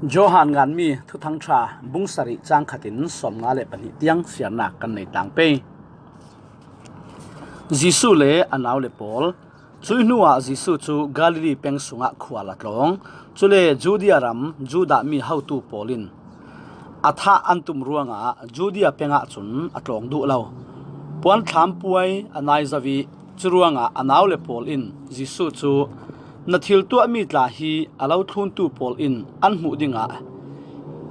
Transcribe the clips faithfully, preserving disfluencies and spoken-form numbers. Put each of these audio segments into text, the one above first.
Johan nganmi Thuthang Ṭha bung sarih cang khatin sawmnga le pahnih tiang siarnak kan nei tlang pei. Jesuh le a nau le pawl. Cuih hnuah Jesuh cu Galilee peng sungah khual a tlawng. Cule Judea ram Judah mi hotu pawl in a thah an tum ruangah Judea pengah cun a tlawng duh lo. Puanthlam puai a nai zo ih curuangah a nau le pawl in Jesuh cu, "Na thil tuahmi tla hi a lo thluntu pawl in an hmuh dingah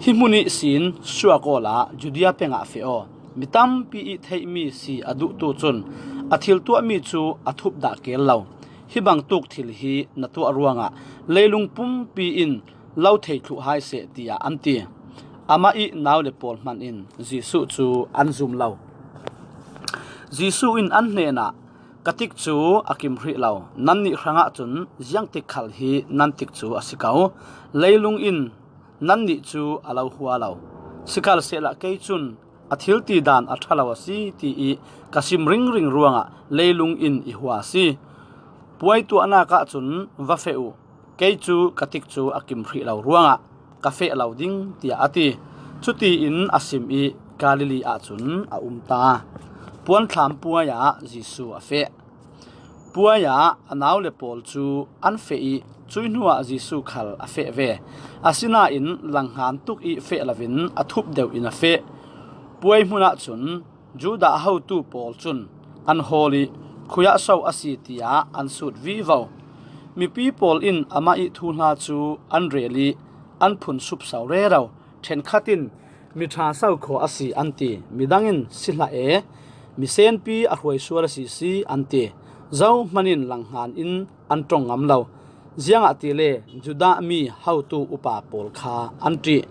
hi hmun ihsin suak awla Judea pengah feh aw. Mi tampi ih theihmi si a duhtu cun a thil tuahmi cu a thup dah keel lo. Hi bangtuk thil hi na tuah ruangah leilung pumpi in lo thei thluh hai seh," tiah an ti. Amah ih nau le pawl hman in Jesuh cu an zum lo. Jesuh in an hnenah, "Ka tik cu a kim hrih lo. Nannih hrangah cun ziangtik khal hi nan tik cu a si ko. Leilung in nannih cu a lo hua lo. Sikhalsehla kei cun a thil ti dan a ṭha lo a si, ti ih ka sim ringring ruangah leilung in i hua a si. Puai tuahnak ahcun va feh uh. Kei cu ka tik cu a kim hrih lo ruangah ka feh lo ding," tiah a ti. Cutiin a sim ih Galilee ahcun a um ta. Puanthlam puai ah Jesuh a feh. Puai ah a nau le pawl cu an feh ih cuih hnuah Jesuh khal a feh ve. Asinain langhngan tuk ih feh loin a thup deuh in a feh. Puai hmun ahcun Judah hotu pawl cun an hawl ih, "Khuiah so a si?" tiah an sut vivo. Mipi pawl in amah ih thuhla cu an rel ih an phun supso rero. Ṭhenkhat in, "Mi ṭha so khaw a si," an ti. Midang in, "Si hlah e, mi senpi a hruai sual a si si," an ti. Zohman in langhngan in an ṭong ngam lo. Ziangahtile Judah mi hotu upa pawl kha an ṭih.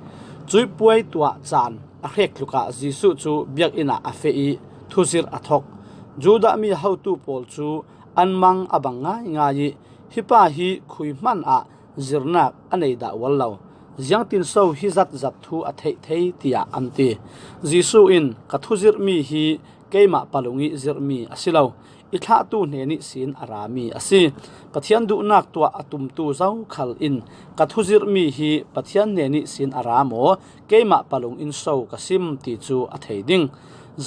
Cuih puai tuah caan a hrek tlukah Jesuh cu biakinn ah a feh ih thuzirh a thok. Judah mi hotu pawl cu an mang a bang ngaingai ih, "Hi pa hi khui hmanh ah zirnak a nei dah ual lo. Ziangtin so hi zatzat thu a theih thei?" tiah an ti. Jesuh in, "Ka thuzirhmi hi keimah palung ih zirhmi a si lo, i thlahtu hnen ihsin a rami a si. Pathian duhnak tuah a tumtu zokhal in ka thuzirhmi hi Pathian hnen ihsin a ra maw, keimah palung in so ka sim ti cu a thei ding.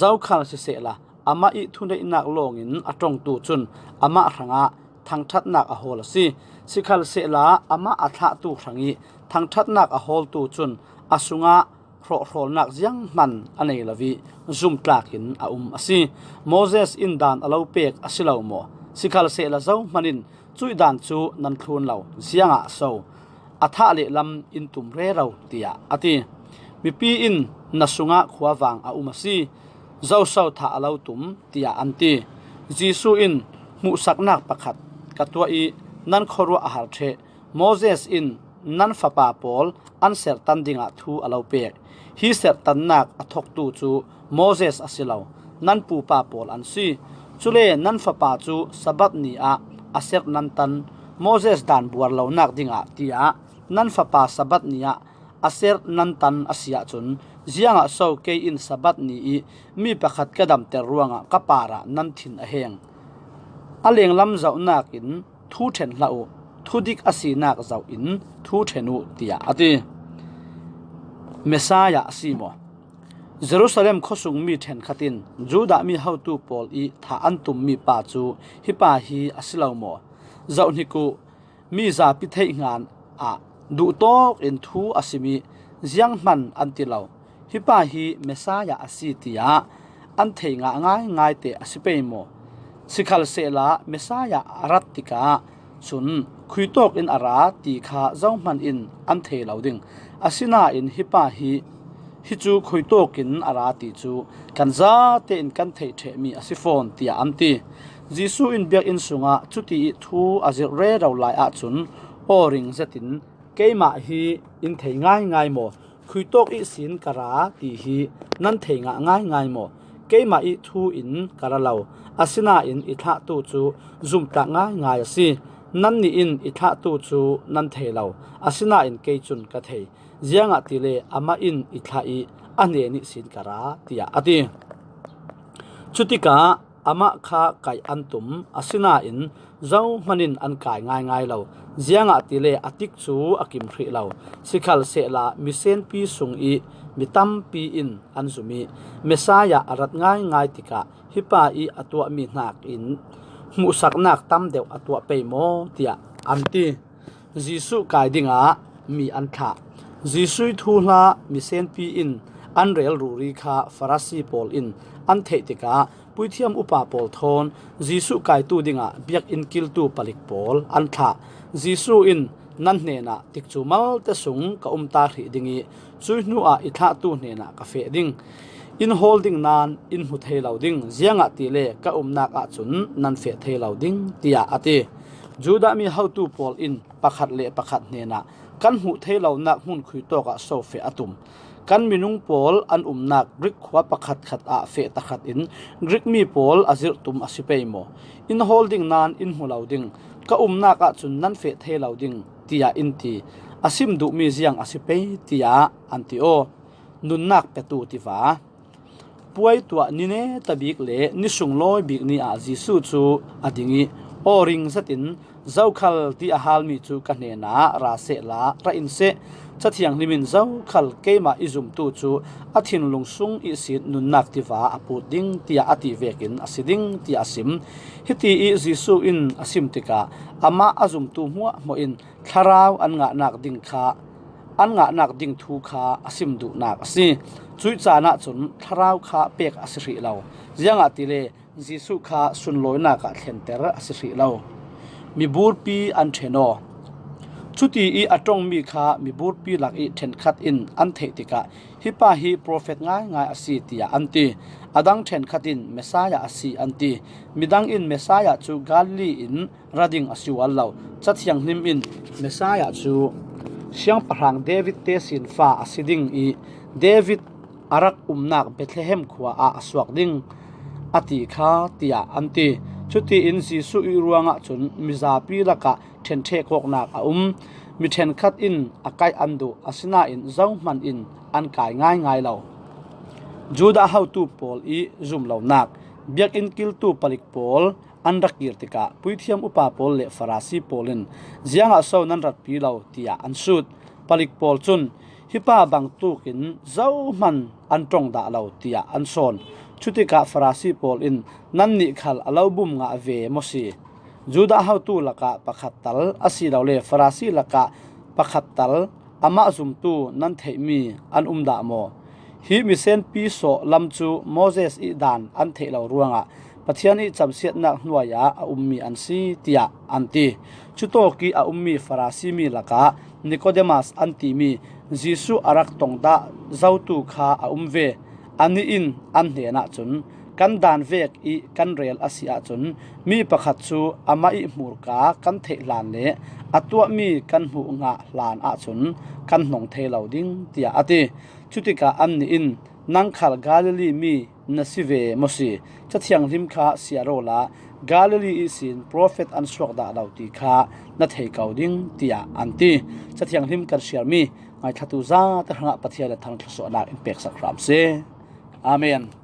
Zokhal sisehla, amah ih thuneihnak lawngin a ṭongtu cun amah hrangah thangṭhatnak a hawl a si. Sikhalsehla, amah a thlahtu hrangih thangṭhatnak a hawltu cun a sungah hrawhhrawlnak zianghman a nei lo ih zumtlakin a um a si. Moses in dan a lo pek a si lo maw? Sikhalsehla, zohman in cuih dan cu nan thlun lo. Ziangah so a thah lehlam in tum rero?" tiah a ti. Mipi in, "Na sungah khuavang a um a si. Zoso thah a lo tum?" tiah an ti. Jesuh in, "Hmuhsaknak pakhat ka tuah ih nan khuaruah a har ṭheh. Moses in nan fapa pawl an serhtan dingah thu a lo pek. Hi serhtannak a thoktu cu Moses a si lo, nan pupa pawl an si. Cule nan fapa cu Sabbath ni ah a serh nan tan, Moses dan buar lonak dingah, tiah nan fapa Sabbath ni ah a serh nan tan a si ahcun, ziangah so kei in Sabbath ni ih mi pakhat ka damter ruangah ka parah nan thin a heng? A lenglam zohnak in thu ṭhen hlah uh, thudik a sinak zoh in thu ṭhen uh," tiah a ti. Messiah a si maw? Jerusalem khuasungmi ṭhenkhat in, "Judah mi hotu pawl ih thah an tummi pa cu hi pa hi a si lo maw? Zohhnik uh, mi zapi theih hngah ah duhtawk in thu a sim ih zianghman an ti lo. Hi pa hi Messiah a si tiah an thei ngah ngaingai te a si pei maw? Sikhalsehla Messiah a rat tikah cun khuitawk in a ra ti kha zohman in an thei lo ding. Asinain hi pa hi, hi cu khuitawk in a ra ti cu kan zate in kan theih ṭhehmi a si fawn," tiah an ti. Jesuh in biakinn sungah cuti ih thu a zirh rero lai ahcun aw ring zetin, "Keimah hi in thei ngaingai maw? Khuitawk ihsin ka ra ti hi nan thei ngah ngaingai maw? Keimah ih thu in ka ra lo, asinain i thlahtu cu zumtlak ngaingai a si. Nannih in i thlahtu cu nan thei lo, asinain kei cun ka thei. Ziangahtile amah in i thlah ih a hnen ihsin ka ra," tiah a ti. Cutikah amah kha kaih an tum, asinain zohman in an kai ngaingai lo. Ziangahtile a tik cu a kim hrih lo. Sikhalsehla misenpi sung i mi tampi in an zum i, Messiah a rat ngaingai tikah hi pa i a tuahmi hnakin hmuhsaknak tam deuh a tuah pei maw, tiah an ti. Jesuh kai dingah mi an thlah. Jesuh i thuhla misenpi in an rel ruri kha Farasi pawl in an theih tikah puithiam upa pawl thawn Jesuh kaitu dingah biakinn kiltu palik pawl an thlah. Jesuh in, "Nan hnenah tikcu malte sung ka um ta hrih ding i cuih hnuah i thlahtu hnenah ka feh ding. In hawl ding nain in hmu thei lo ding, ziangahtile ka umnak ahcun nan feh thei lo ding," tiah a ti. Judah mi hotu pawl in pakhat le pakhat hnenah, "Kan hmuh thei lonak hmun khui tawkah so feh a tum? Kan minung pawl an umnak Grik khua pakhatkhat ah feh tahratin Grik mi pawl a zirh tum a si pei maw? In hawl ding nain in hmu lo ding, ka umnak ahcun nan feh thei lo ding," tiah in ti. A sim duhmi ziang a si pei, tiah an ti aw. Nunnak petu tiva. Puai tuah ni neta bik le ni sunglawi bik ni ah Jesuh cu a ding i, aw ring zetin, zokhal ti a halmi cu ka hnenah ra sehla, ra in seh. Cathiang hlim in zokhal keimah i zumtu cu a thinlung sung ihsin nunnak tiva a put ding, tiah a ti vekin a si ding, tiah a sim. Hiti i Jesuh in a sim tikah amah a zumtu hmuahhmuah in thlarau an ngahnak ding kha, an ngahnak ding thu kha a sim duhnak a si. Cuih caan ahcun thlarau kha pek a si hrih lo. Ziangahtile Jesuh kha sunlawinak ah thlenter a si hrih lo. Miburpi an ṭhen aw. Cuti i a ṭongmi kha miburpi lak i ṭhenkhat in an theih tikah, "Hi pa hi profet ngaingai a si," tiah an ti. A dang ṭhenkhat in, "Messiah a si," an ti. Midang in, "Messiah cu Galilee in ra ding a si ual lo. Cathiang hlim in Messiah cu siangpahrang David tesinfa a si ding i David a rak umnak Bethlehem khua ah a suak ding," a ti kha, tiah an ti. Cutiin Jesuh i ruangah cun mizapi lakah ṭhenṭhek awknak a um. Mi ṭhenkhat in a kaih an duh, asinain zohman in an kai ngaingai lo. Judah hotu pawl i zum lonak. Biakinn kiltu palik pawl an rak kir tikah puithiam upa pawl le Farasi pawl in, "Ziangah so nan ratpi lo?" tiah an sut. Palik pawl cun, "Hi pa bangtukin zohman an ṭong dah lo," tiah an sawn. Cutikah Farasi pawl in, "Nannih khal a lo bum ngah ve maw si? Judah hotu lakah pakhat tal, asilole Farasi lakah pakhat tal, amah zumtu nan theihmi an um dah maw? Hi misenpi sawh lam cu Moses i dan an theih lo ruangah Pathian i camsiatnak hnuai ah a ummi an si," tiah an ti. Cutawk i a ummi Farasi mi lakah Nikodemas an timi Jesuh a rak tong dah zotu kha a um ve. Anih in an hnenah cun, "Kan dan vek i kan rel a si ahcun, mi pakhat cu amah i hmurka kan theih hlan le a tuahmi kan hmuh ngah hlan ahcun kan hnong thei lo ding," tiah a ti. Cutikah annih in, "Nang khal Galilee mi na si ve maw si? Cathiang hlim kha siar awla Galilee ihsin profet an suak dah lo ti kha na thei ko ding," tiah an ti. Cathiang hlim kan siarmi ngaithlatu zate hrangah Pathian le thangthlasuahnak in peksak hram seh. Amen.